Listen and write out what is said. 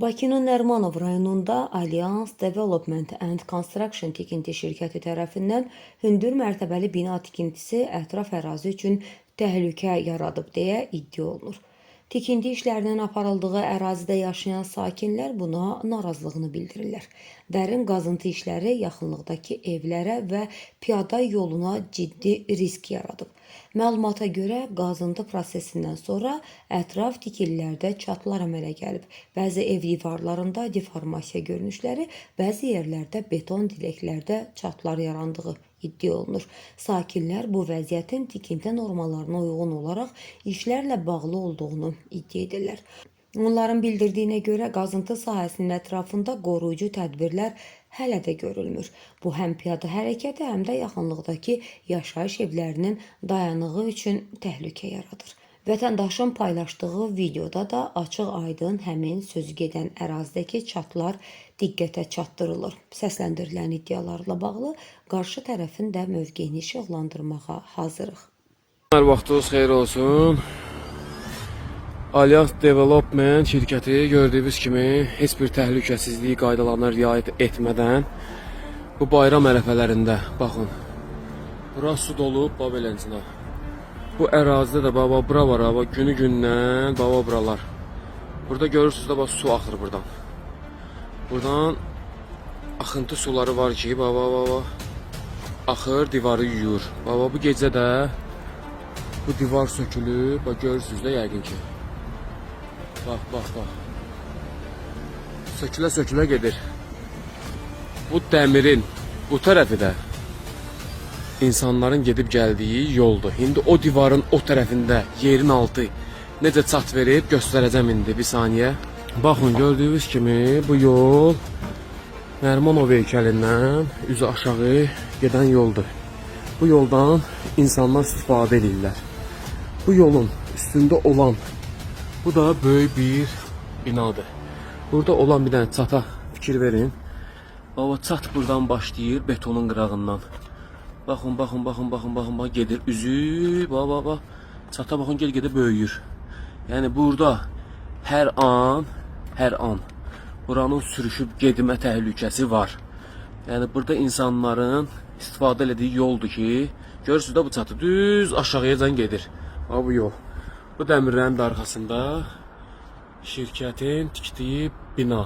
Bakının Nərimanov rayonunda Alliance Development and Construction tikinti şirkəti tərəfindən hündür mərtəbəli bina tikintisi ətraf ərazi üçün təhlükə yaradıb deyə iddia olunur. Tikinti işlərinin aparıldığı ərazidə yaşayan sakinlər buna narazılığını bildirirlər. Dərin qazıntı işləri yaxınlıqdakı evlərə və piyada yoluna ciddi risk yaradıb. Məlumata görə qazıntı prosesindən sonra ətraf tikililərdə çatlar əmələ gəlib. Bəzi ev divarlarında deformasiya görünüşləri, bəzi yerlərdə beton diləklərdə çatlar yarandığı iddia olunur. Sakinlər bu vəziyyətin tikinti normalarına uyğun olaraq işlərlə bağlı olduğunu iddia edirlər. Onların bildirdiyinə görə qazıntı sahəsinin ətrafında qoruyucu tədbirlər hələ də görülmür. Bu həm piyada hərəkəti, həm də yaxınlıqdakı yaşayış evlərinin dayanığı üçün təhlükə yaradır. Vətəndaşın paylaşdığı videoda da açıq-aydın həmin sözü gedən ərazidəki çatlar diqqətə çatdırılır. Səsləndirilən iddialarla bağlı qarşı tərəfin də mövqeyini işıqlandırmağa hazırıq. Hər vaxtınız xeyir olsun. Alliance Development şirkəti gördüyünüz kimi heç bir təhlükəsizlik qaydalarına riayət etmədən bu bayram ərəfələrində baxın. Bura su dolub bax beləsinə. Bu ərazidə də baba bura var ha, bax günü gündən baba buralar. Burada görürsüz də bax su axır buradan. Buradan axıntı suları var ki, baba baba axır divarı yuyur. Baba bu gecə də bu divar sökülüb, bax görürsüz də yəqin ki. Bax, bax, bax. Sökülə sökülə gedir. Bu dəmirin bu tərəfi də insanların gedib gəldiyi yoldur. İndi o divarın o tərəfində yerin altı necə çat verib göstərəcəm indi bir saniyə. Baxın gördüyünüz kimi bu yol Nərimanov heykəlindən üzü aşağı gedən yoldur. Bu yoldan insanlar istifadə edirlər. Bu yolun üstündə olan bu da böyük bir binadır. Burada olan bir dənə çata fikir verin. Baba çat buradan başlayır betonun qırağından. Baxın, baxın, baxın, baxın, baxın, bax gedir üzü, bax, bax, bax. Çata baxın ged-gedə böyüyür. Yəni burada hər an, hər an buranın sürüşüb getmə təhlükəsi var. Yəni burada insanların istifadə elədiyi yoldur ki, görürsüz də bu çatı düz aşağıyacan gedir. Bax bu yol. Bu dəmirlərin də arxasında şirkətin tikdiyi bina.